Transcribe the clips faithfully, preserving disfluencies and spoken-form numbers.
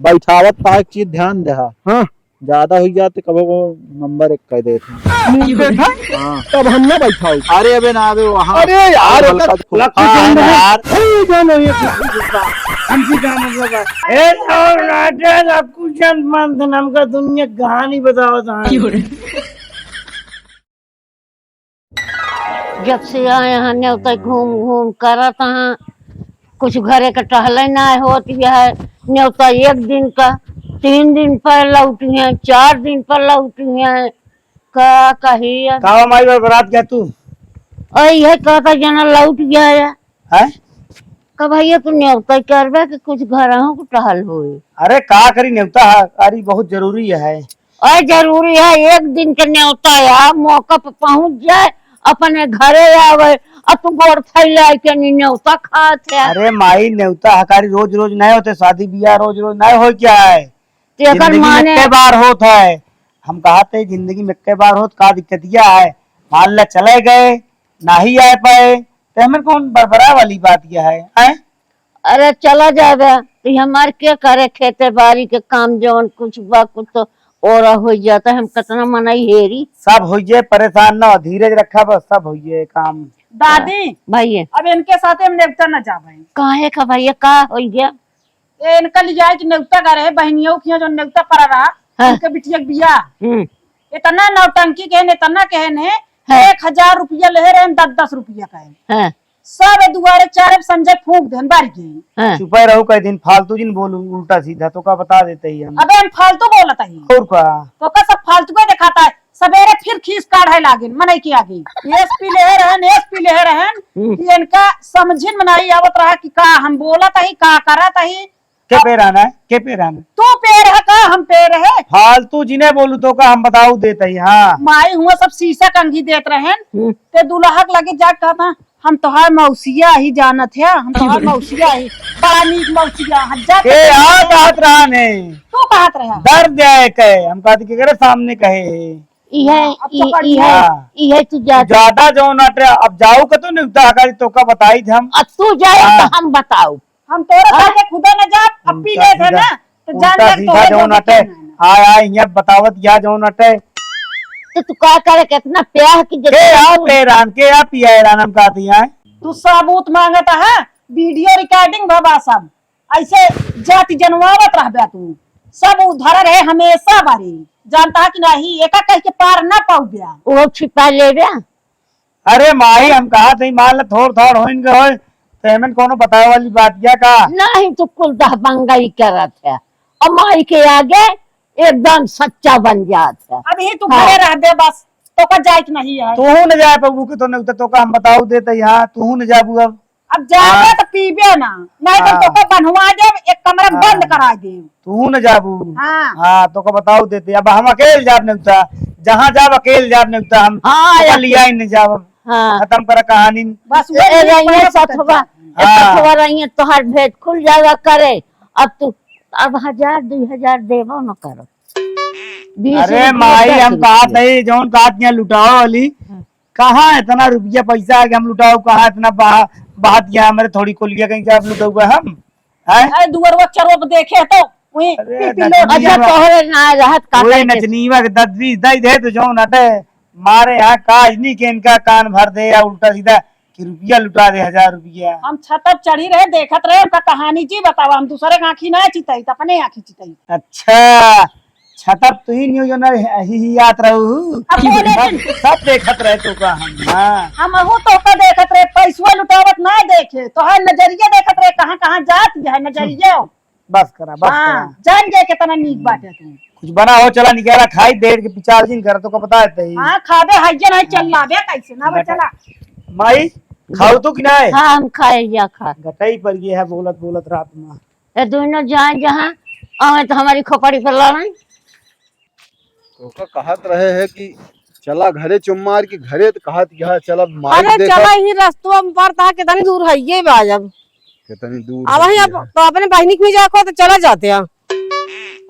बैठावत का एक चीज ध्यान देहा। हाँ। ज्यादा हुई जात कबो को नंबर एक कह देत हैं। मुंह पे था? हाँ। तब हम ना बैठाओ। अरे अबे ना, अबे वहाँ अरे यार, हल्का ओकर फुल्का लक्की है जान ना है। यार। हे जान है। हमसे क्या मतलब है? ए, और राजा का कुछ अंत मंथ नाम का दुनिया कहानी बताओ था। जब से आए हैं, नेवता घूम घूम करत हैं, कुछ घरे के टहले ना होत है। नेवता एक दिन का, तीन दिन पर लौटी हैं, चार दिन पर लौटी हैं, का कही अब? का माई बरबरात गया तू? और यह कहता जना लौट गया है। हैं? का भैया तू नेवता करबे कि कुछ घरहूँ को टहल होई? अरे का करी, नेवता है, अरे बहुत जरूरी है। और जरूरी है, एक दिन के नेवता है, मौका पे पहुँच जाए, अपने घरे आवे, और तू गोड़ फैला के नी नेवता खात है। अरे माई, नेवता हकारी रोज रोज नहीं होते, शादी बियाह रोज रोज नहीं हो क्या है? तो एकर जिंदगी में माने एक्के बार होत है। हम कहा थे जिंदगी में एक्के बार होत, का दिक्कतिया है? मान ला चले गए, नाही आए पाए, तो हमें कौन बरबरा वाली बात यह है, हैं? अरे चला जाबे, तो हमार के करे खेते बारी के काम, जौन कुछ बा कुछ तो और हो जाता है, हम कितना मनई हेरी। सब होइए, परेशान ना हो, धीरज रखा बस, सब होइए काम। दादी, भैया। अब इनके साथे हम नेवता न जाबे। काहे का भैया, का हो गया? ए, इनका लियाए के नेवता का रहे, बहनियों के यहाँ जो नेवता पड़ा रहा, हाँ। उनके बिटिया के बियाह। हम्म। इतना नौटंकी कहन, इतना कहन है, हाँ। एक हजार रुपया ले रहे, दस दस रुपया का है। हाँ। सब दुआरे चारे संजय फूंक देन बारी के। हाँ। चुपे रहू, कई दिन फालतू जिन बोलू, उल्टा सीधा तो का बता देते ही हम। अबे हम फालतू बोलत ही। और का? तो का सब फालतू का दिखाता है। सबेरे फिर खीस काढ़े लागिन मनई के आगे। एसपी ले रहन, एसपी ले रहन हम्म। कि इनका समझिन में नहीं आवत रहा कि का हम बोलत ही, का करत ही। के अब पे रहना है? के पे रहना? तू पे रह का, हम पे रहे? फालतू जिने बोलू तो का हम बताऊ देत ही, हाँ। माई हुआ सब शीशा कंघी देत रहन। हम्म। ते दुल्हा के लगे जा कहता, "हम तोहार मौसिया ही जानत है, हम तोहार मौसिया ही, बड़ा नीक मौसिया, हम जात के आ कहत रहन है? तू कहत रहा?" डर जाए कहे, हम कहत के करे सामने कहे। इहे, अब तो ई, बढ़िया। इहे, हाँ। इहे तू जा। ज्यादा जौन अटे, अब जाऊ के तो नेवता हकारी तो का बताई हम। अब तू जाए हाँ। तो हम बताऊ। हम तोरे हाँ। साथे खुदा न जाब, अब हम पी का ले थे सीधा, ना, तो जान उल्टा लग सीधा तोरे जौन जोगे अटे। के ना। आय, आय, यहाँ बतावत या जौन अटे। तो तू का करे, कितना प्यार की के जगह या तू पे रान, के या पिया रान हम कहती हैं। तू सबूत मांगत है, video recording भवा सब। ऐसे जाति जनवावत रहबे तू। सब उधर रहे हमेशा बारी। जानता है कि नहीं? एका कह के पार ना पाउबे। वो छिपा लेबे। अरे माई, हम कहा थे, मान ले थोड़ थाड़ होइन के होय, तो एमन कोनो बतावे वाली बात या का? नहीं, तू कुल दहबंगई करत है। और माई के आगे एकदम सच्चा बन जात है। अब ही तू हाँ। घरे रहबे बस, तो का जाए के नहीं है। तू न जाए पबू के, तो नहीं तो, तो का हम बताऊ देते यहाँ, तू न जाबू अब। अब जाबे हाँ। तो पीबे ना, नहीं तो हाँ। तोके बन्हवा देब, एक कमरा में हाँ। बंद करा देब। तू न जाबू। हाँ। हाँ, तोके बताऊ देते, अब हम अकेल जाब नेवता, जहाँ जाब अकेल जाब नेवता हम, हाँ, तोके या लिया ही नहीं जाब। हाँ। खत्म कर कहानी। बस ए, वो ए, रहिए पता सथवा, चल ए, हाँ। सथवा रहिए, तोहार भेद खुल जावा करे। अब तू, अब हजार, दुई हजार देबो न करो। बीस अरे रुपया, माई, दस हम रुपया। कहा नहीं, जौन कहा यहाँ लुटाओ वाली, हाँ। कहाँ इतना रुपया पैसा है कि हम लुटाओ, कहाँ इतना बहा, बहा दिया हमारे थोड़ी को लिया कहीं से आप लुटाओ हम, हैं? अरे दुअरवा चरोप देखे तो वही अरे पीपी नचनिया लोग। अच्छा, तोहरे ना रहत का वही कहे के? नचनिया के दस बीस दई दे तो जौन अटे मारे यहाँ काज नहीं के इनका कान भर दे या उल्टा सीधा कि रुपया लुटा दे, हजार रुपया। हम छत पर चढ़ी रहे, देखत रहे, उनका कहानी जी बतावा, हम दूसरे के आँखी ना चिताई, तो अपने आँखी चिताई। अच्छा, छतप तू ही न्यू जो ना ही, ही याद रहू। अब बोले सब, दिन। सब देखत रहे तो का हम, हाँ। हम अहू तो का देखत रहे, पैसवा लुटावत ना देखे, तो हर नजरिया देखत रहे, कहाँ, कहाँ जात है नजरिया। बस करा, बस हाँ, करा। जान गए कितना नीक बाटे तू। कुछ बना हो, चला निकाला खाई, देर के पिछाड़ दिन कर तो का बता देते ही। हाँ, खाबे हाइजन है, चल लाबे कैसे ना बे, बेटा। चला। माई, खाऊ तू कि ना है? हाँ, हम खाए या खा। गटाई पर ये है बोलत बोलत रात में। ए दोनों जाए जहाँ, आवे तो हमारी खोपड़ी पर लड़ाई। तोका कहत रहे है कि चला घरे चुम्मार की घरे, तो कहत यहाँ चला माई अरे देखा। चला ही रस्तवा में पड़ता है, कितनी दूर है ये बा जब। कितनी दूर अब है वही ये अब है। तो अपने बहिनी के भी जाए को तो चला जाते हैं।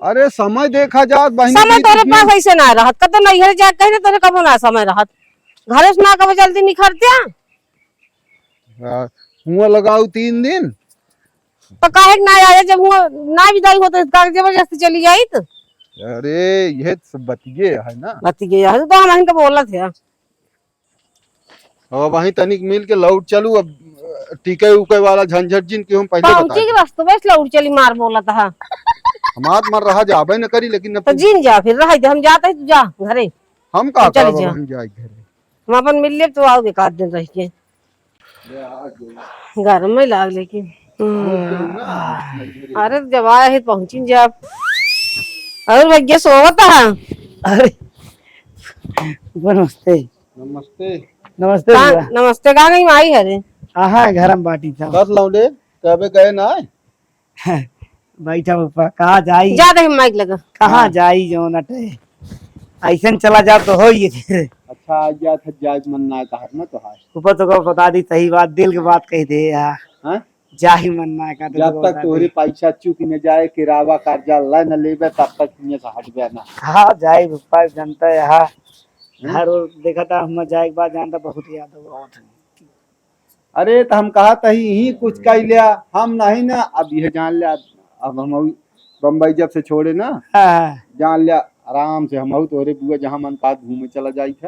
अरे समय देखा जात बहिनी समय की तोरे देखी। पास ऐसे ना रहत, कतो नैहर जाए कहीं ना तोरे कबो ना समय रहत, घरे से ना कबो जल्दी निखरते हैं। हाँ, हुआ लगाऊ तीन दिन, तो काहे के ना आए, जब हुआ ना विदाई होत, तो का जबरदस्ती चली जाइत? अरे, ये सब बतिये है ना। बतिये है, तो हम इनका बोलत है। अब वहीं तनिक मिल के लौट चलू, अब टिके उके वाला झंझट जिन के हम पहले बता पहुंची के दें। रस्तवे से लौट चली, मार बोलत है। हमार मन रहा जाबे न करी, लेकिन अब तो तू जिन जा, फिर रह दे, हम जाते हैं, तू जा घरे। हम का हम चली करब, जा। हम जाई घरे। हम अपन मिल लेब तो आओगे एक आध दिन रह के। घर में लाग लेकिन। हम्म। अरे जब आए हैं पहुंची जाब। और भैया सोवत है। अरे नमस्ते। नमस्ते। नमस्ते का, भैया। नमस्ते का नहीं आई है रे। आहा, घर में बाटी था। बस लौंडे, कबे गए ना आए? बैठा ऊपर, कहाँ जाई? जा दे माइक लगा। कहाँ हाँ। जाई जौन अटे? ऐसन चला जा तो हो ये फिर। अच्छा, आ गया था, जाए मन ना कहा ना तो हाय। ऊपर तो को बता दी, सही बात, दिल की बात कह दे यार। हाँ? जाही मन ना का तो जब को तक बता तोहरे दी। पैसा चुक न जाए, किरावा कर्जा ला न लेबे, तब तक हियां से हटबे ना। हाँ, जाई ऊपर जनता है, हाँ। हैं? घर और देखा था, हम जाए के बाद जानता बहुत याद हो, बहुत। अरे, त हम कहा तही ही कुछ कह लिया, हम नहीं ना, अब यह जान लिया, अब हम बम्बई जब से छोड़े ना, हाँ, हाँ। जान लिया, आराम से हम तोहरे बुआ जहाँ मन पात घूमे चला जाई था,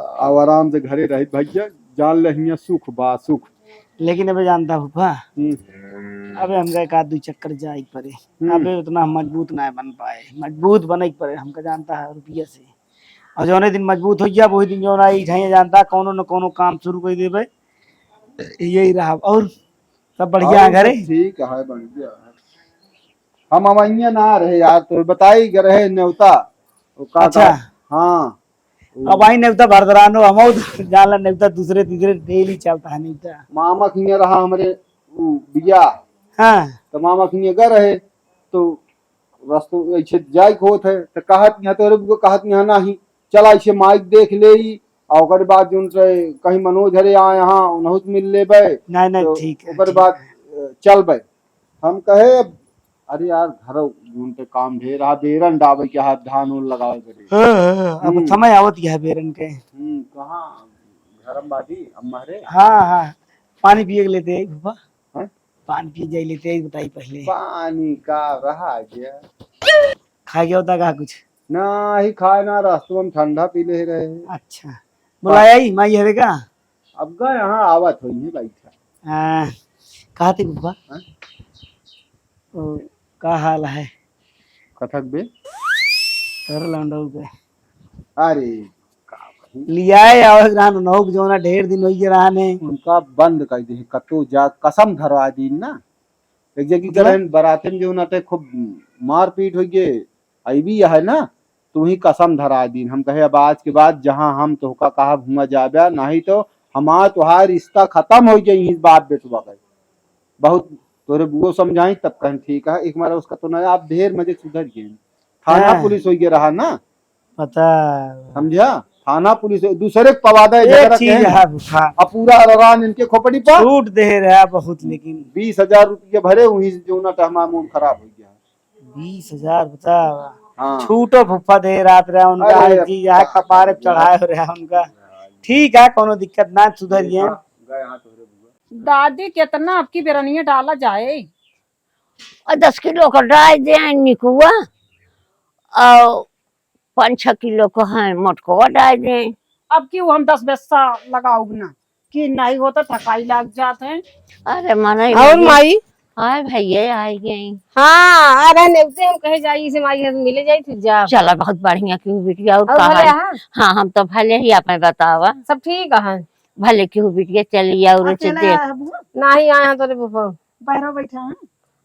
और आराम से घरे रहित भैया, जान ले हियां सुख बा, सुख। लेकिन अबे जानता फूफा, हम्म। अबे हमका एक आध दू चक्कर जाए के पड़े, हम्म। अबे उतना हम मजबूत ना बन पाए, मजबूत बने के पड़े हमका, जानता है, रुपया से। और जौने दिन मजबूत हो गया, वही दिन जौन आई झैया जानता, कौनो न कौनो काम शुरू कर देबे। यही रहा। और सब बढ़िया है और घरे? सब ठीक है, बढ़िया है। हम अवैया ना रहे यार, तो बताई ग रहे नेवता। वो का अच्छा। का? हाँ। अब आई नेवता भरदरानो, हम जान ला नेवता दूसरे तीसरे डेली चलता है नेवता। मामा किया रहा हमरे उ बिया। हाँ। तो मामा किया ग रहे, तो रस्तो ऐसे जाए के होत है, तो कहत यहाँ तोरे बुआ कहत यहाँ नाही, चला ऐसे माइक देख ले, और ओकरे बाद जौन से कहीं मनोज हरे आए यहाँ, उनहु से मिल लेबे। नहीं, नहीं, तो ठीक है, ओकरे ठीक बाद, है। अ, चलबे। हम कहे, "अरे यार, घर जौन ते काम ढेर रहा, बेरन डाबे के हाथ धान उन लगावे करे।" हाँ, हाँ, हाँ, अब हम्म। समय आवत यह बेरन के। हम्म, कहाँ घर में बाटी, अम्मा रे? हाँ, हाँ, पानी पिए के लेते हैं, फूफा। हाँ? पानी पी जाई लेते ही बताई पहले। पानी का रहा गया? खा गया होता का कुछ? ना ही खाए ना, रास्ते में ठंडा पी ले रहे। अच्छा। हाँ। बुलाया ही माई हरे का? अब गए यहाँ आवत होई है बैठा। हाँ। कहा थे बुआ? हाँ? ओ, का हाल है? कथक बे? कर लौंडऊ के। अरे, का कही? लियाए आवे रहन, उनहु के जौना ढेर दिन होइए रहन है। उनका बंद कर दे, कतो जा, कसम धरवा दीन ना। एक जगह मतलब? करन बराते में जौना ते खूब मारपीट होइए, अइबी है ना, तू ही कसम धरा दीन। हम कहे, "अब आज के बाद जहाँ हम तोहका कहा घूमा जाबे, नहीं तो हमार तोहार रिश्ता खत्म हो जाई इस बाप बेटवा का।" बहुत तोरे बुओ समझाई, तब कहन, "ठीक है।" एक मारा उसका तो ना, आप ढेर मजे सुधर गए। थाना हाँ। पुलिस हो गया रहा ना। पता। समझा? थाना पुलिस दूसरे के पवादा है, एक झगड़ा चीज कहन। है भूखा। अब पूरा रगान इनके खोपड़ी पर। छूट दे रहा बहुत, लेकिन बीस हजार रुपये भरे, वहीं से जो ना तो हमारा मूड खराब हो गया। बीस हजार बता। हाँ। छूटो फुफ्फा दे रात रहा उनका, अरे, हर चीज यहाँ का कपारे पे चढ़ाए हो रहा उनका। ठीक है, कोनो दिक्कत ना, सुधर गए। गए हाथ हो रे बुआ। दादी, कितना अब की बेरनिया डाला जाए? और दस किलो का डाल दे निकुआ, और पाँच छह किलो को है मोटकवा डाल दे। अब की हम दस बेस्सा लगाउब ना, कि नहीं हो तो थकाई लाग जात है। अरे मने और लगी। माई? हाँ भैया, आई गई। हाँ, अरे नेवते हम कहे जाई, इसे माई हम मिले जाई, फिर जा। चला, बहुत बढ़िया की बिटिया, और और का भले हाल? हाँ? हाँ, हम तो भले ही, आपने बतावा। सब ठीक है। भले की बिटिया चली आओ, रे अकेले चल दे। आया है बुआ? नहीं आया है तोरे फूफा। बाहर बैठा है।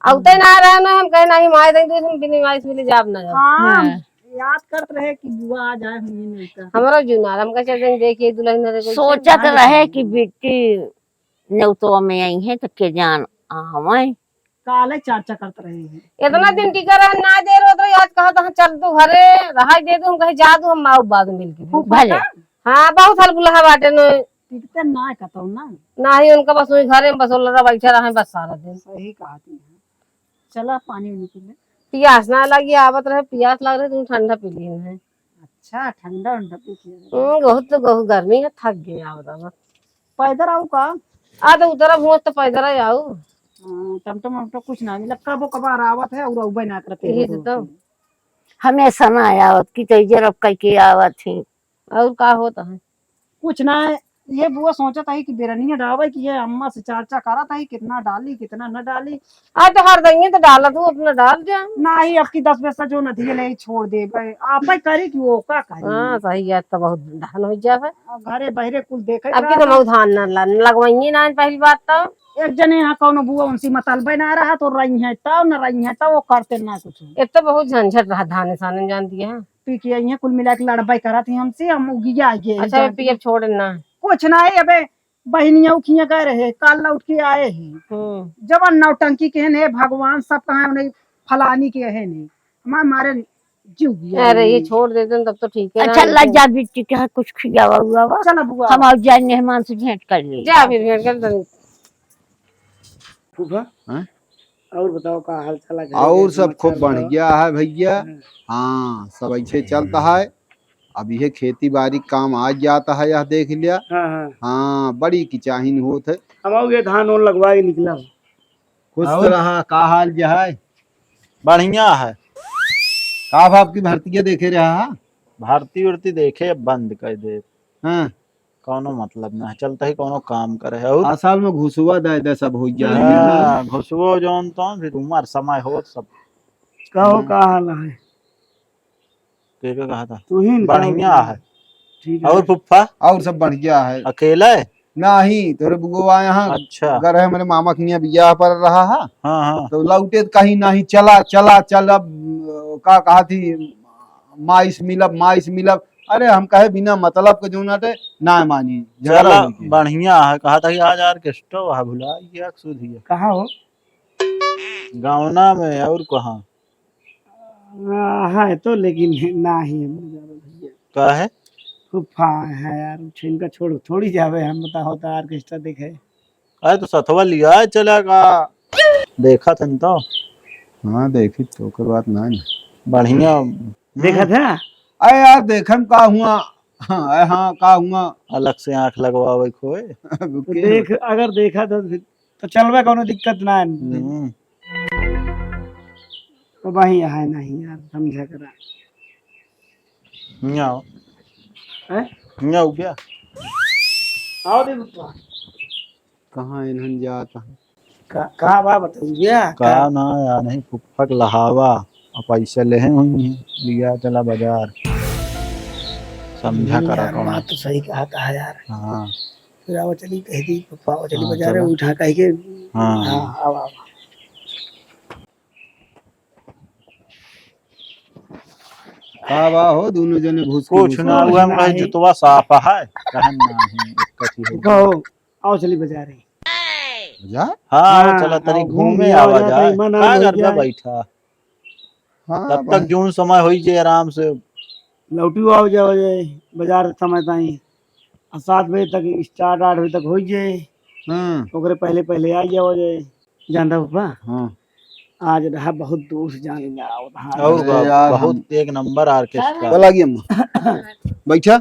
अउते ना रहे ना, हम कहे, "नहीं, माय दे दे, हम बिना माय से मिले जाब ना जाब।" हाँ, हाँ। याद करत रहे कि बुआ आ जाए, हम ये नहीं कर। हमारा जुनार, हम कहे, "चल, देख, ये दुल्हन हरे कोई सोचत चल, रहे कि बिट्टी नेवतवा में आई है, तो के जान आवे।" काले चर्चा करत रहे हैं। इतना दिन टिका रहे, ना देर होत रही, आज कहा था, "चल तू घरे, रहाई दे दू," हम कहे, "जा दू, हम आऊ बाद में मिल के।" फूफा भले। का? हाँ, बहुत हलबुलहा बाटे न। टिकते ना कतौ ना। नाही, उनका बस वही घरे में बस ओलरा बैठा रहे बस सारा दिन। सही कहा थी। चला पानी उनी पी ले। पियास ना लगी, आवत रहे, पियास लग रहे, तुम ठंडा पी ली है। अच्छा, ठंडा उंडा पी लिया। हम्म, बहुत तो बहुत गर्मी है, थक गए आवत आवत। पैदल आऊ का? आ तो उतरब हुआ तो पैदल ही आऊ। हाँ, टमटम वमटम कुछ ना मिला, कबो कबार आवत है और अउबे ना करते यही हैं तो, रोज तो। दिन। हमेशा ना आवत कि तो जरब कह के आवत है। और का होत है? कुछ ना है, ये बुआ सोचत है कि बिरनिया डावे कि ये अम्मा से चर्चा करत है कितना डाली, कितना न डाली। आ तो हर दइये तो डालत हूँ, अपना डाल जा। नाही, अब की दस पैसा जो नदी ले छोड़ दे, आपे करी कि वो का करी। हाँ, सही है, तो बहुत धान हो जावे। अब घरे बहरे कुल देखे अब की तो रहत है। बहुत धान न ल-, लगवाइए ना, पहली बात तो। एक जने यहाँ कौनो बुआ उनसे मतलबे ना रहा, तो रही है तो न रही है तो वो करते ना कुछ। एक तो बहुत झंझट रहा धान सानन जान दिया है। पी के आई हैं, कुल मिला के लड़बाई करत ही हमसे, हम उगिया आइए। अच्छा, जान पी अब छोड़ ना। कुछ ना है, अबे बहिनिया उखिया गए रहे, काल लौट के आए हैं। हम्म। जवन नौटंकी के हैं ने भगवान, सब कहाँ उन्हें फलानी के हैं ने, हमारे मारे जीव गया अरे, ये नहीं। छोड़ देते हैं, तब तो ठीक है अच्छा, ना, लग लेकिन जा बिट्टी के, हाँ, कुछ खियावा हुआ वा। चला बुआ। हम और जाए मेहमान से भेंट कर ले। जा, फिर भेंट कर दे। फूफा, हाँ? और बताओ, का हाल चाल है? घर और के सब खूब समाचार बताओ। बढ़िया है भैया। हाँ। हाँ, सब ऐसे चलता है। अब यह खेती बाड़ी काम आ जाता है, यह देख लिया। हाँ, हाँ। हाँ, बड़ी किचाहिन होत है। अब आओ, ये धान ओन लगवा के निकला। खुश और? रहा, का हाल जे है? बढ़िया है। का बाप की भर्ती के देखे रहा है? भर्ती उर्ती देखे बंद कर दे। हाँ। कौनो मतलब ना है, चलता ही कौनो काम करे है। और असल में घुसुआ दे दे सब हो गया है। हाँ, घुसुआ जौन तौन, फिर उम्र समय हो सब। कहो, हम्म। का हाल है? के, के कहा था? तू ही न बढ़िया कहो। है। ठीक है। और फुफ्फा? और सब बढ़िया है। अकेला है? नाही, तोरे बुगवा यहाँ अच्छा। घर है, मेरे मामा के यहाँ बियाह पर रहा है। हाँ, हाँ। तो लौटे तो कहीं नाही, चला, चला, चल, अब, अ, का कहा थी, माई से मिलब, माई से मिलब। अरे, हम कहे बिना मतलब के जो ना ते, ना मानी, झगड़ा चला, होई के। बढ़िया है, कहा था कि आज orchestra वहाँ भुला गया, सुध गया। कहाँ हो? गावना में, और कहाँ? आ, है तो, लेकिन नाही हम जानो भैया। का है? फुफा है यार, उठे इनका छोड़ थोड़ी जावे हम, बता होता orchestra देखे। अरे तो सथवा लिया चला का? देखा था तो। हाँ, देखी तो, ओकर बात ना है। बढ़िया। देखा था? अरे यार, देखम का हुआ? हाँ, अरे हाँ, का हुआ? अलग से आँख लगवावे खोए। तो देख, अगर देखा तो फिर तो चलबे, कौनो दिक्कत ना है। हम्म। तो वही है नहीं यार, समझा करा। हियाँ आओ। हैं? हियाँ हो गया। आओ दे बप्पा। कहाँ इन्हन जात है? का, का बा बताइए? का का? ना यार, नहीं फुफ्फक लहावा, अब पैसे लेहे हुई हैं, लिया चला बाजार। समझा हम्म, करा यार, कौन। बात तो सही कहा था यार। हाँ। फिर आवा चली कह दी, पापा आवा चली हाँ, बाजारे चला। उठा कह के। हाँ। हाँ, आवा, आवा। का बा हो, दोनों जने घुस के कुछ घुस ना गए। हुआ, हम कहे नहीं। जुतवा साफ है, कहन नहीं, एक कथी है। कहो, आवा चली बाजारे। बाजार? हाँ, हाँ, चला तनी आओ, घूम घूमे आवा आवा जाए, जाए। मन का हो घर पे जाए। बैठा? हाँ, तब तक भाई। जौन समय होई जे आराम से। लौटियो आओ जाओ जाए, बाजार समय ताई। आ सात बजे तक start, आठ बजे तक होई जाए। हम्म। ओकरे पहले, पहले आ जाओ जाए। जानता फूफा? हाँ। आज रहा बहुत दूर से जाने में आओ, हाँ। और अरे बा-, यार, बहुत हम एक नंबर orchestra। चला गई अम्मा। बैठा।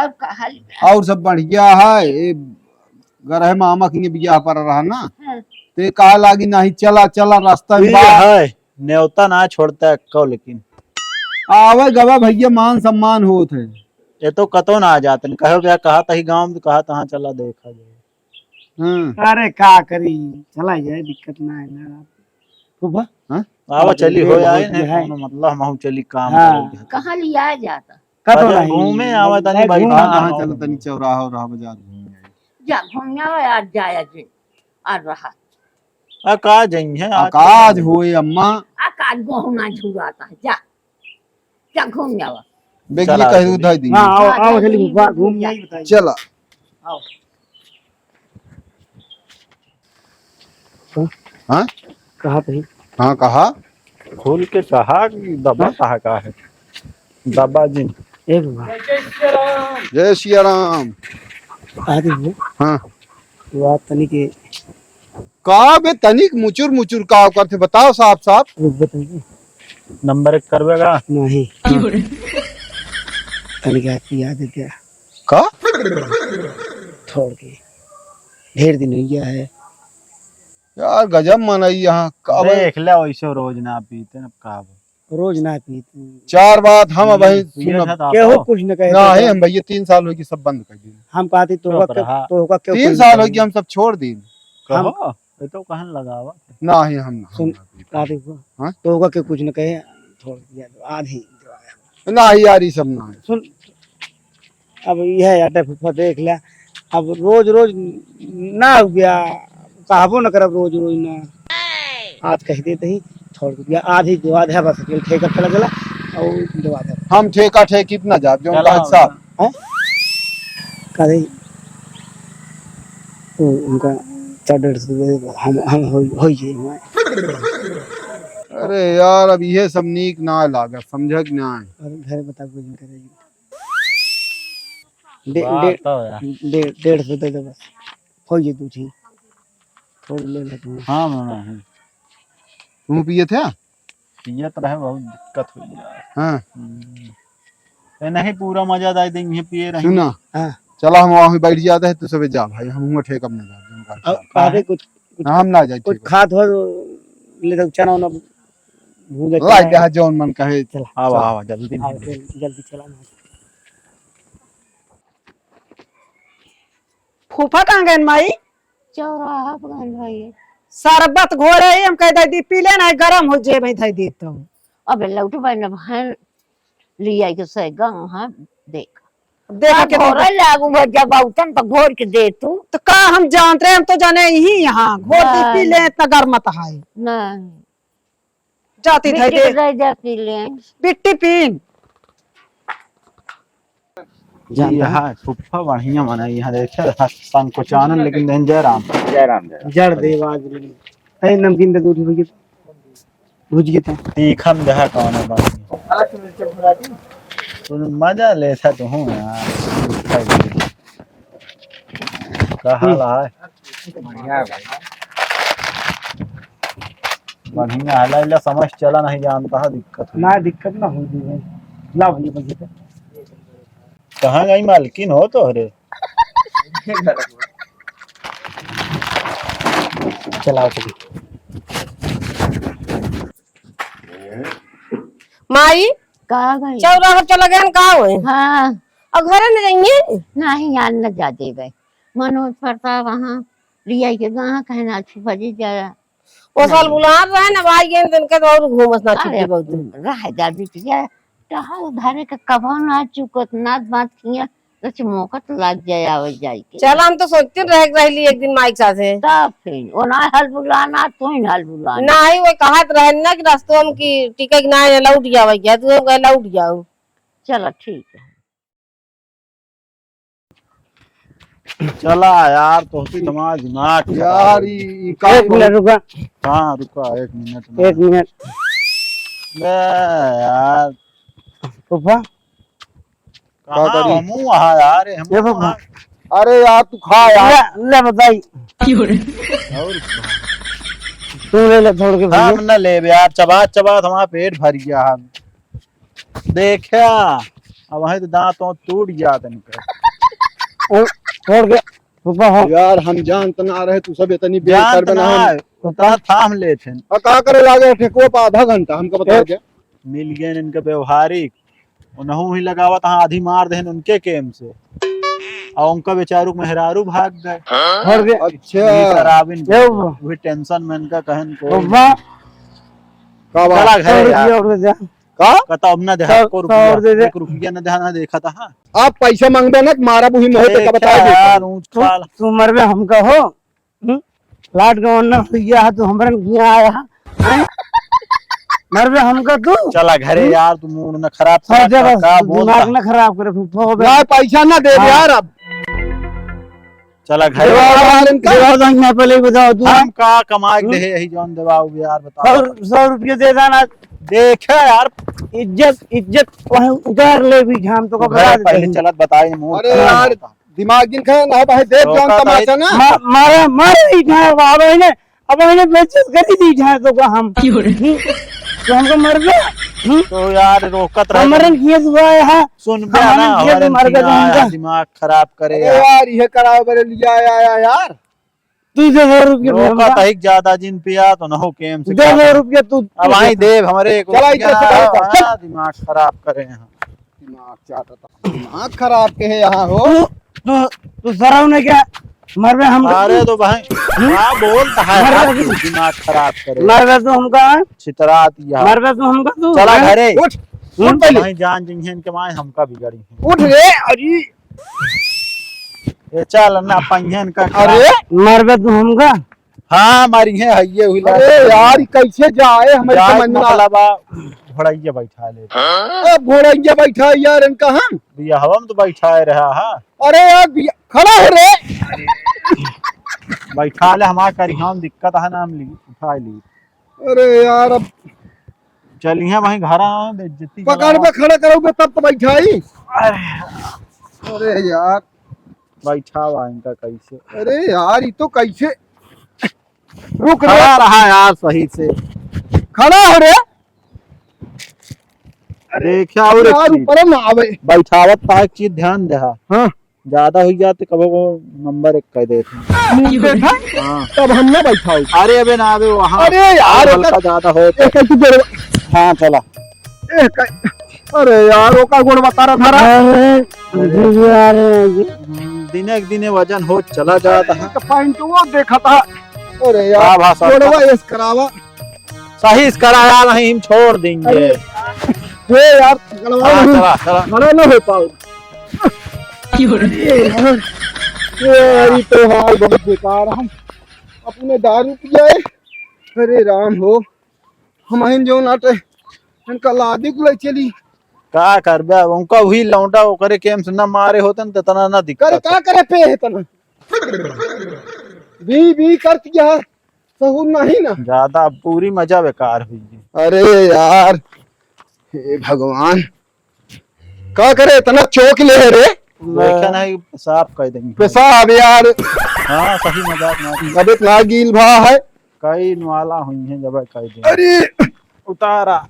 और का हाल? और सब बढ़िया है। ए, गरहे मामा के बियाह पर रहा ना। हाँ। ते कहा लागी, "नहीं, चला, चला, रास्ता में ये बाहर।" है, न्योता ना छोड़ता है कौ, लेकिन आवे गवा भैया, मान सम्मान होत है। ये तो कतो ना आ जाते, कहो क्या, कहा तही गाँव में, कहा तहाँ चला देखा जाए। हाँ। अरे का करी, चला जाए, दिक्कत ना है ना। फूफा? हाँ? आवा चली, हो आए, है। कौनो मतलब, हम चली काम हाँ। करेंगे। कहाँ लिया जाता? कतौ अरे नहीं। घूमे आवा तनी भाई, घूम कहाँ, कहाँ आवा? चलो तनी चौराहा, उराहा बाजार घूम आए। जा घूम आवा, आज जाया जे, आज रहा। आ, का जइहे, आ, आज का आज होए अम्मा? आ, का आज गहुना झुराता है, जा, जा घूम आवा। बेगिए चला कहीं चली। उधाई दी। हाँ, आओ, हाँ, आओ, जा, चली, जा, घूम घूम आई, बताइए। चला। आओ। हाँ? कहा थे? हाँ, कहा? खोल के कहा कि दबा हाँ? कहा का है? दबा जी। ए बाबा। जय सिया राम। आ गए हो? हाँ। तो आप तनी के का बे तनिक मुचुर मुचुर का करते बताओ साफ साफ। रुक बे तनी। नंबर एक करवेगा? नहीं। तनी के आपकी याद है क्या? का? छोड़ के। ढेर दिन हो गया है। यार, गजब मनई यहाँ। का भाई? देख ले, वैसे रोज ना पीते, अब का बोल। रोज ना पीते। चार बात हम अब भाई पिए सुनब। था तो केहू आप कुछ न कहे। नहीं, हम भैया तीन साल होइगी, सब बंद कर दिए। हम कहती तो चुप होगा के, रहा। तो होगा के तीन कुछ साल नहीं होइगी, हम सब छोड़ दी। हम कहो, ये तो कहन लगावा। नहीं, हम, हम सुन, ना पीते। कहती को, हाँ? तो होगा के कुछ न कहे, छोड़ दिया, आधी। नहीं यार, ये सब ना है। सुन, अब यह आटे फूफा देख लिया, अब रोज रोज ना हो गया, कहबो न करब रोज रोज ना। आज कह देते ही, छोड़ दिया, आधी दवा दे बस, अकेले ठेका चला गला और दवा दे। हम ठेका ठेकी पे ना जाब, जो चला कहत साहब। हैं? का रे? वो उनका चार डेढ़ सौ दे, हम, हम हो, हो जाए वहाँ। अरे यार, अब ये सब नीक ना लागत, समझ के ना आए। और घर बता कुछ नहीं करेगी। डे-, बात डे-, तो है। डे-, डेढ़ सौ दे दे बस। हो ये दू ठी। थोड़ी ले ले तू। हाँ, मैं नहीं। तू पिए थे? पिए तो रहे, बहुत दिक्कत हो गया। हाँ। हम्म। ए, नहीं, पूरा मजा दाई देंगे, पिए रहेंगे। सुना, हाँ। चला हम वहाँ बैठ जाते हैं, तू सबे जा भाई, हम हुआ ठेका में ना जाते हैं। अब काहे? कुछ, कुछ, हाँ, हम ना जाए कुछ ठेका। खात हो, ले दो चना उना, भूजा ला चना। दे, जौन मन कहे। चला, आवा, चला। आवा, जल्दी आओ, निकल। जल्दी, जल्दी चला ना। फूफा कहाँ गए माई? चौराहा पर गए भाई। शरबत घोरे ही हम कह दे दी, पी ले ना, गरम हो जे भाई, धई दी तो। अबे लौट भाई ना भाई, लिया के से गाँव, हाँ, देख। देख हाँ, के घोरे लागू भाई, जब आउतन तो घोर के दे तू। तो का हम जानते रहे, हम तो जाने यही यहाँ, घोर दी, पी ले, नहीं। इतना गर्म मत हाय। नहीं। जाती बिट्टी धई दे। के दे दे पी ले। बिट्टी पीन। जानता है? यहाँ फुफ्फा बढ़िया बना, यहाँ देखे, संकोचानन, लेकिन देन जय राम। जय राम, जय राम। जड़ देवाज रे। ए, नमकीन दे दो, भुज गए। भुज गए थे। तीखा में जहाँ कौन है बात। तू मजा ले था तू हूँ यार। का हाल है? बढ़िया है भाई। बढ़िया है, ला, ला समझ चला नहीं जानता है, दिक्कत है। ना, दिक्कत ना होगी भाई। ला भैया, बस ये तो। कहाँ गई मालकिन हो तोहरे? चलाओ चलिए। माई, का गई? चौराहा चला गए का होए? हाँ। और घरे न जाइए? नहीं, यार न जा देवे। मनोज प्रताप वहाँ लिया के कहाँ कहना छुपा जी जा। ओ साल बुलात रहे ना भाई, गेन दिन के तो और घूमस ना अरे, छुट्टी बहुत दिन। रह जा बिटिया, टहल धरे के कभो ना चुकत, ना बात किया, तो मौका तो लाग जाए आवे जाए के। चल, हम तो सोचते रह रहली एक दिन माई के साथे। तब फिर, ओ ना हल बुलाना, तू ही हल बुलाना। नाही, वो कहत रहे ना कि रस्तों में कि टिके के ना है, लौट जावे क्या, तू हम कहे लौट जाओ। चलो, ठीक है। चला यार, तोहती दिमाग, दिमाग खराब यार, हो ई, गई। ई का एक मिनट रुका। हाँ, रुका, एक मिनट में। एक मिनट। ले यार। फूफा। का कहाँ करी? हमू वहाँ यार, हमू ये फूफा। वहाँ। अरे यार, तू खा यार। ले, ले बताई। और तू ले ले, छोड़ के भैया। हम न लेब यार, चबात चबात हमारा पेट भर गया है। देखा, अब वहीं तो दांत वांत टूट गया था इनका। ओ, छोड़ के, फूफा हो। यार, हम जानत ना रहे, तू सब इतनी बेइज्जत जानत बना ना हम। है, उतना थाम लेत हैं। और का करे लागे ठेकुआ पे आधा घंटा, हमको बता ए- दे। मिल गए इनका व्यवहारिक, उनहु ही लगावत हाँ, आधी मार देहन उनके केम से। और उनका बेचारू के मेहरारू भाग गए। छोड़ के। अच्छा। ये शराबिन के, ए वो। वही टेंशन में इनका कहन को। फूफा। का बात? चला घरे सौ यार। रुपया और दे दे। का? कहता अब ना देहा, सौ, एको सौ रुपया, और दे दे। एक रुपया ना देहा, ना देखा था, हाँ। आप पैसा मांगबे ना, मारा बुही मोहे पे का देखा बता दे। यार, ऊंच तू, खाल। तू मरबे हमका हो, हम्म? लाट गवर्नर हो गया है, तू हमरन किया आया है, हैं? मरबे हमका तू? चला घरे हम्म? यार, तू मूड ना खराब कर, का बोल दिमाग रहा? ना खराब करे, फूफा हो बे। ना, पैसा ना दे हाँ। यार अब। चला घरे। जवाब, जवाब दो, यहाँ पहले ही बताओ तू। हम का कमाई हम्म? दे, यही जौन दबाव यार, बताओ। सौ, सौ रुपये दे देना। देखे यार। इज्जत, इज्जत वहीं उतार ले भी, हम तो तू घबरा घरे पहले देते हैं। चलत बताई, मूड अरे खराब यार, होता। दिमाग जिन खाए ना भाई, देख तो जौन का तमाशा भाई? ना। मा-, मारा, मारा ही खाए, अब इन्हें, अब इन्हें बेइज्जत कर ही दी जाए तो का हम। क्यों रे? हम्म? तो हमको मर गया। हम्म? तो यार रोकत रहे। हमरन किए दुआ है, हाँ। सुन बे हमरन ना, किए हमारे दुआ है, दिमाग खराब करे अरे यार। यार, ये कराओ बरे लिया आया यार। तू दे दो रुपया, दे रोका हमका। तहिक ज्यादा जिन पिया तो न हो केम से दे क्या दो करें? रुपया तू, अब तू आई दे। देव हमरे को चला, रुपया इधर से ना, बाहर चल। बड़ा दिमाग खराब करे हैं। दिमाग चाटत है। दिमाग खराब के है यहाँ हो। तू, तू, तू सरऊ ने क्या? मरबे हम। अरे तो भाई, हम्म? क्या बोलता है मरबे यार, तू। दिमाग खराब करे। मरबे तू हमका। छितरात यहाँ। मरबे तू हमका तू, चला हैं? घरे। उठ, उठ हम्म? पहले। भाई जान जिंहन के माए हमका बिगड़ी है। उठ रे, अरे। ये चल ना पंहन का अरे। मरबे तू हमका। हाँ, मारी है, हइये हुई अरे लात। यार, ई कैसे जाए, हमें जाए समझ में ना। मतलब आ, घोड़ैया बैठा ले। अब घोड़ैया बैठा यार, इनका हम। बियाहवा में तो बैठाए रहा है। अरे यार, बिया-, खड़ा हो रे। बैठा ले, हमार करी हम दिक्कत है ना, हम ली, उठा ली। अरे यार, अब चलिए वहीं घर आ, बेइज्जती पकड़ करावा। पे खड़ा करोगे तब तो बैठाई। अरे। अरे यार। बैठावा इनका कैसे? अरे यार, ई तो कैसे? रुक रे। खड़ा रहा यार सही से। खड़ा हो रे। अरे देखा और एक यार, चीज। ऊपर ना आवे। बैठावत ता एक चीज ध्यान दे हा। हाँ। ज्यादा हुई जाते कबो को नंबर एक कह देते हैं। मुंह देखा? हाँ। तब हम ना बैठाओ। अरे अबे ना आवे वहाँ। अरे यार, हल्का एकर, ज्यादा हो तो। एकर तू गोड़ हाँ, चला। ए, क-, अरे यार, ओका गोड़ बता रहा था रा। अरे, अरे। जी, जी, अरे, जी। हम्म, दिने के दिने वजन हो चला जाता है। तो पैंट वो देखा था। अरे यार, हाँ, भाषा गोड़वा ऐस करावा। सही से कराया नहीं, हम छोड़ देंगे। अरे, हे यार, गड़वा हाँ, नहीं। चला, चला। खड़ा ना हो पाओ। अरे यार, ये यार, ई तो हाल बहुत बेकार। हम अपने दारू पिए। अरे राम हो, हम आइन जो नाटे, इनका लादी को ले चली। का करबे, अब उनका वही लौंडा ओकरे केम से ना मारे होते न, तो इतना ना दिक्कत करे, का करे पे है इतना? बी, बी करती है, सहूर नहीं ना। ज्यादा अब पूरी मजा बेकार हुई है। अरे यार, हे भगवान, का करे, इतना चौक ले है रे? देखे नहीं, साफ कह देंगे। पेशाब यार। हाँ, सही मजाक ना। अब इतना गील भा है। कई नवाला हुई हैं जब कह देंगे। अरे। उतारा।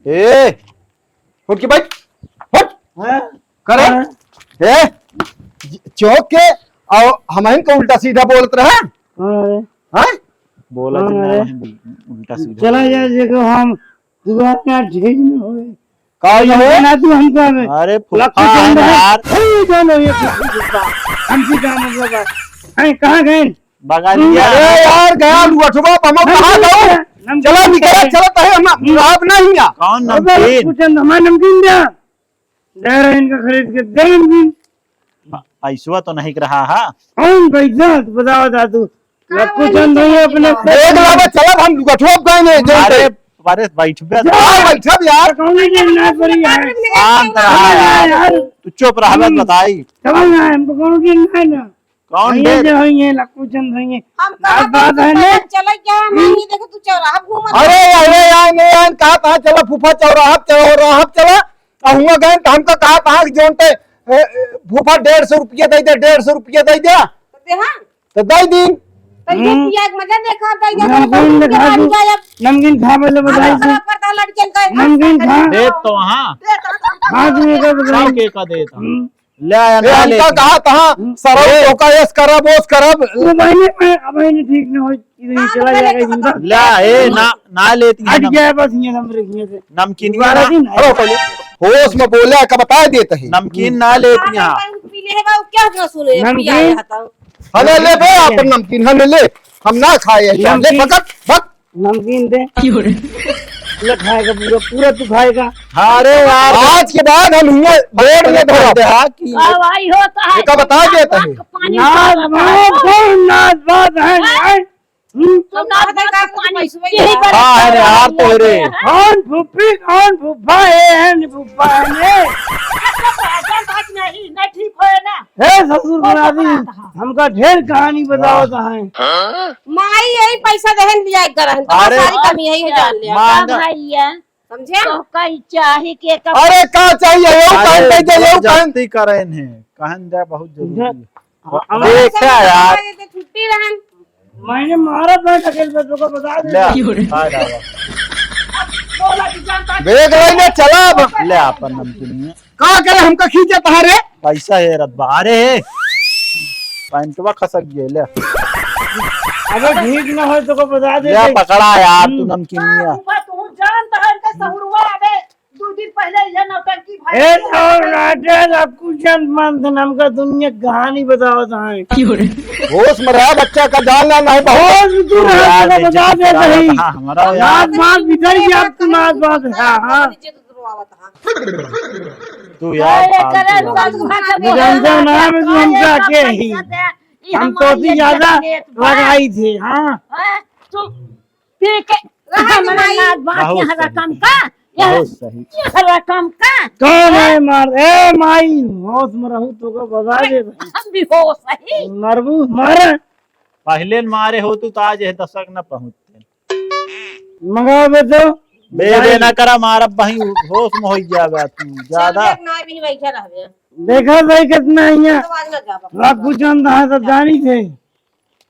ए, उठ के बैठ, उठ। हाँ? करे? हाँ? ए, चौक के, और हमहिन का उल्टा सीधा बोलत रहा? हाँ रे। हाँ? बोला हाँ जितना रे। नहीं, उल्टा सीधा चला बोला। जा, देखो हम दुआर का ठीक न होए। का न होए? ना तू हमको हमें। अरे फुफा लक्की है चंद है। यार। ए, जानो ये फुफा, फुफा। हमसे काम मतलब है। हैं, कहाँ गए? बगलिया। अरे यार, गया लुअठवा, बमो कहाँ नमकीन गऊ? दे, नमकीन चला निकल, दे। चला तहे हम हम्म। रात नहीं आ। कौन अबे नमकीन? लक्की चंद, हमारे नमकीन दे। दे रहे इनका खरीद के, दे नमकीन। ऐसवा तो नहीं रहा है। कौन पैसा? बताओ दादू। लक्कू चंद भैया अपने देख ला बे, चलब हम गठुआ गए नहीं, जो अरे, अरे, बैठ बे। जा, बैठब यार। कौन के ना करी है? शांत रहा अरे यार। यार। तू चुप रह बे, हम्म। बताई। चलो ना, हमको कौन के ना है ना। कौन भैया दे? जो है ये लक्कू चंद है ये। हम बात, कहाँ बात है ना। चले क्या? हम नहीं देखे तू चौराहा घूमत अरे, है। अरे यार, नहीं यार, कहा, कहा चला फूफा चौराहा, चौराहा चला। आ हुआ गए तो हमको कहा, कहा कि जोन ते, ए, ए, फूफा डेढ़ सौ रुपया दे दे, डेढ़ सौ रुपया दे दे। तो दे हाँ। तो दे दिन। तो ये हम्म। पिया के मजा देखा, तो ये नमकीन तो दिखा पिया दू। जाए अब। नमकीन खा पहले बताई आदत से। खराब करता है लड़कियन का। नमकीन खा। दे तो हाँ। दे तो हाँ। खा तू ये तो बताई। सब के का दे तो। हम्म। ले आया, ए, ना ले हमका तू। कहा तहाँ, हम्म। सरब ए। तो का एस करब, ओस करब। वो बहने, मैं, अब बहने ठीक न हो, इधर ही चला जाएगा जिंदा। ले, ए, ना, ना लेती है हट नम-, गया बस ये नंबर एक में से। नमकीनिया दोबारा ना। दिन है। अरे पहले होश में बोला का बता देते हैं। नमकीन ना लेती हैं। पी ले बा, क्या क्या सुने, नमकीन। पिया है तो। हमें ले बे, अपन नमकीन हमें ले, हम ना खाए हैं, ले नमकीन। पकड़, पकड़। नमकीन दे। क्यों रे? ले खाएगा पूरा, पूरा तू खाएगा। अरे यार, आज के बाद हम हुए बोर्ड में धरब। हाँ कि का भाई होता है? एका बता देता है। पानी नाच पीता है। बात, कौन नाच बात है? हैं? हैं? हम्म? तो नाच बात का पानी यही पर हाँ, अरे यार, तो रे। कौन फुफ्फी, कौन फुफ्फा है, है नहीं फुफ्फा है ने? बात नहीं, नहीं ठीक होए ना। हे ससुर कौन बुढ़ारी, पकड़ा था? हमका ढेर कहानी बतावत हैं। माई यही पैसा देहन लिया एक रहन, तो अरे, सारी कमी यही है, जान लिया। मांग- का भैया? समझे? तो कहीं चाहे के का अरे, का चाहिए? यो अरे, कान दे दे, यो कान। जबरदस्ती करे इन्हें। कहन दे बहुत जरूरी है। हाँ, अब देखा यार। छुट्टी रहन। मैंने मारा था ढकेल पे, तो को बता दे। ले, आ रहा है। बोला कि जानता देख रही ने, चला अब। ले, अपन नमकीन में। का करे हमका खींचत हा रे? पैसा है रब्बा। अरे, पैंटवा खसक गए ले। अबे ठीक ना हो तो को बता दे ले दे। पकड़ा यार, तू हम्म। नमकीनिया। हाँ, तू जानत है इनका सहुरुआ अबे। दो दिन पहले ये नौटंकी भाई ए, और राजा, अब कुछ जन मान थे, हमका दुनिया कहानी बतावत हैं। होश में रहा, बच्चा का जान ना, नहीं बहुत। होश में तू रहा, यार, तो बता बेइज्जती दे करावत रही। हाँ, हमारा यार। मार, मार, भीतर ही आप तू मार, मार, हाँ, हाँ। तू यार, अरे, फालतू करे, बात। तू हमका जानते हो ना, मैं तू हमका के ही। हम तो भी ज्यादा लगाई थे, हाँ। हाँ, तू पी के रहा है हमारा माई। लाज बात बहुत यहाँ सही। रकम का, यहाँ, बहुत सही। यहाँ रकम का। कौन है मार? ए माई, होश में रहू तो को बता दे भाई। हम भी होश सही। मरबू, मर। पहले न मारे हो तू तो आज ये दशक न पहुँचते। मंगाओ बे तो। बे, बे ना करा मारब भाई, होश में हो गया बा तू ज्यादा। चल, देख, ना भी बैठा रहबे। देखा भाई कितना है यहाँ। तो आज ना जाबा। रघु चंद है तो जानी थे।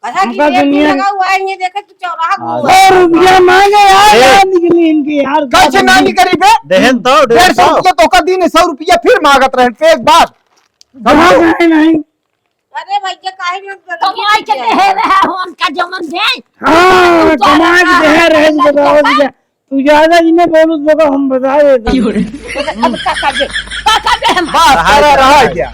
अच्छा, कि हमका रेट दुनिया लगा हुआ है, ये देखे तू चौराहा घूम। सौ रुपया मांगे यार, ए। यार निकली इनके यार, कैसे ना निकली बे? देहन तो, डेढ़ सौ रुपया तो का दिन है, सौ रुपया फिर मांगत रहे, एक बार। कहाँ गए नहीं? अरे भैया, काहे में कमाई के देहे रहे हो उनका जमन दे? हाँ, तू तो कमाई के देहे रहे, बताओ भैया। तू ज्यादा इन्हें बोलू तो हम बता देते हैं। अब का कर दे? का कर दे हम? बात करा रहा है क्या?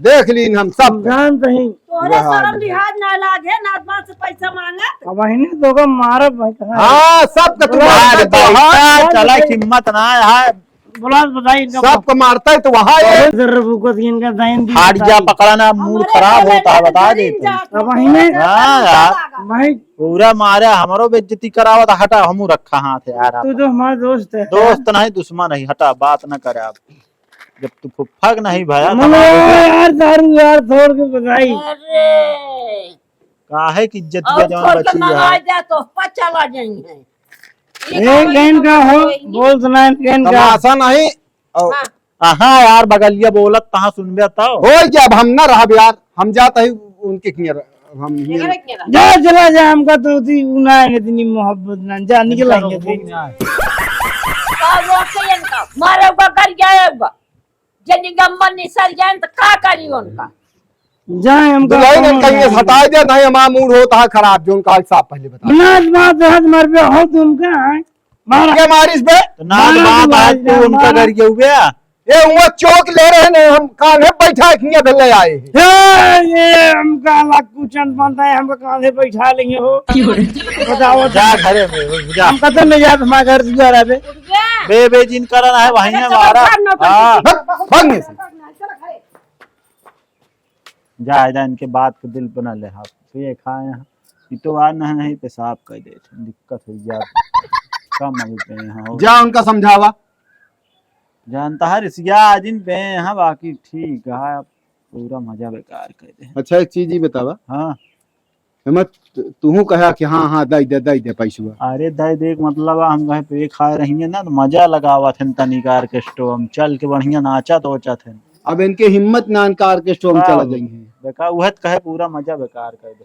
देख लीन हम सब। जानत ही। तोहरे शर्म लिहाज ना लागे, नाच बात से पैसा मांगत। अब अहिने तो का मारब भाई, कहाँ है? हाँ, सब का तू मार मार दे। हाँ, चला, हिम्मत ना है। बोला, बताई इनका सबको मारता है तो वहाँ है। जरूर रुको, इनका दाइन दी फाड़ जा, बताई। पकड़ा ना, मूड खराब होता है, बता देते हैं। अब अहिने हाँ यार। भाई। पूरा मारे, हमरो बेइज्जती करावत, हटा, हमू रखा हाथ यार। तू तो हमारा दोस्त है। दोस्त नहीं, दुश्मन है, हटा, बात ना करे आप। जब तू फुफ्फा के नहीं भया, मगर तमाम यार, दारू यार, छोड़ के बताई। अरे। काहे कि इज्जत और के जवान छोड़ के बची है। मंगाई दे तो पचा ला जाएंगे। ए, गैन का हो, बोल सुना, गैन का। तमाशा नहीं। और हाँ। कहाँ यार, बगलिया बोलत, कहाँ सुनबे तो? हो गया, अब हम ना रहब यार, हम जात ही उनके किया, हम केकरे किया? जा, चला जा, हमका तो उती, उ ना है, इतनी मोहब्बत ना, जा, निकल इनका आएंगे रोको फिर। नहीं आए। का रोके इनका? मारेगा, कर जाएगा। जनी गम्मन निसल जाए तो का करी उनका? जाए हमका दुल्हन कौन कहीं है? हटाई दे, नहीं हमारा मूड होता है खराब, जो उनका हिसाब पहले बता। नाच बात है, मर पे हो तुमका, हैं? मारा। के मारिस बे? तो नाच मारा बात है, मारा, तू उनका मारा। घर के हुए? ये हुआ चौक ले रहे ने, हम कान्हे बैठा है, किया भेले आए हैं। हे, ये हमका लक्कू चंद बनता है, हमका कान्हे बैठा लेंगे हो। क्यों रे? बताओ जा तो। घरे में, जा। हम कतन ले जात, हमारे घर दुआर है बे। बे, बे, जिन करन है, वहीं है हमारा। हाँ। भाग, भाग नहीं से। जा, जा, इनके बात को दिल बना ले, हाँ। तो ये खाए हैं। ये तो आ नहीं, नहीं, पेशाब कर दे, दिक्कत हो जात। कम अभी पे यहाँ हो। जा, उनका समझावा। जानता है, रिसिया आज इन पे यहाँ, बाकी ठीक है, पूरा मजा बेकार कर दे। अच्छा, एक चीज ही बतावा। हाँ। एमे तू, तूहू कहा कि हाँ, हाँ, दई दे, दई दे पैसवा। अरे, दई दे के मतलब, हम कहे पे खाए रहिए ना, तो मजा लगावत हन तनिक orchestra में, चल के बढ़िया नाचत ओचत हन। अब इनके हिम्मत ना, इनका orchestra में हाँ। चला जाइए। बेकार, उहे तो कहे पूरा मजा बेकार कर दे।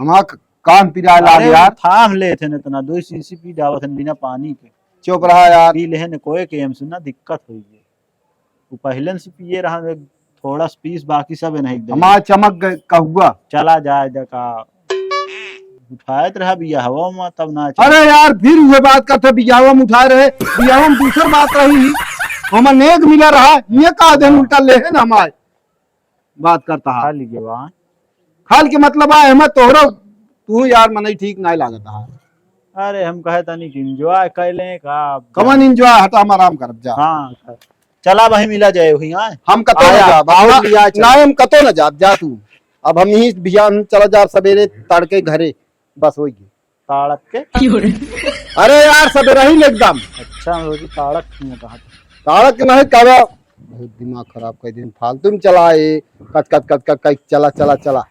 हमार क-, कान पिराए लाग अरे, यार। थाम लेत हन इतना, दो शीशी पी जावत हन बिना पानी के। चुप रहा यार। पी लेहन कोई के, हम सुना दिक्कत होई है। वो पहले से पिए रहा, एक थोड़ा सा पीस, बाकी सब नहीं दे। हमार चमक गए कहुआ। चला जाए देखा, उठाए तो रहा बियाहवा में, तब ना चला। अरे यार, फिर ये बात करते बियाहवा में उठाए रहे, बियाहवा में दूसर बात रही, हमें नेग मिला रहा, ये का दिन उल्टा लेहे ना हमारे। बात करता है। खा लीजिए वहाँ। खाल के मतलब आ, हमें तोहरो, तू यार मनई ठीक नाय लागत है। अरे हम कहे तनिक enjoy कर लें का। कमन enjoy, हटा हम आराम करब जा। हाँ, चला भाई मिला जाए वही, हाँ। हम कतो न आया, जाब, और ना, लिया चल। ना हम कतो न जाब, जा तू। अब हम यहीं बिहान चला जाब सवेरे तड़के घरे, बस होई गई। ताड़क के? अरे यार, सब रही एकदम। अच्छा, हम सोची ताड़क नहीं कहा था। ताड़क के नहीं, कबे बहुत दिमाग खराब कर दिन, फालतू में चला ए, कच, कच, कच, कच, कच, चला, चला, चला।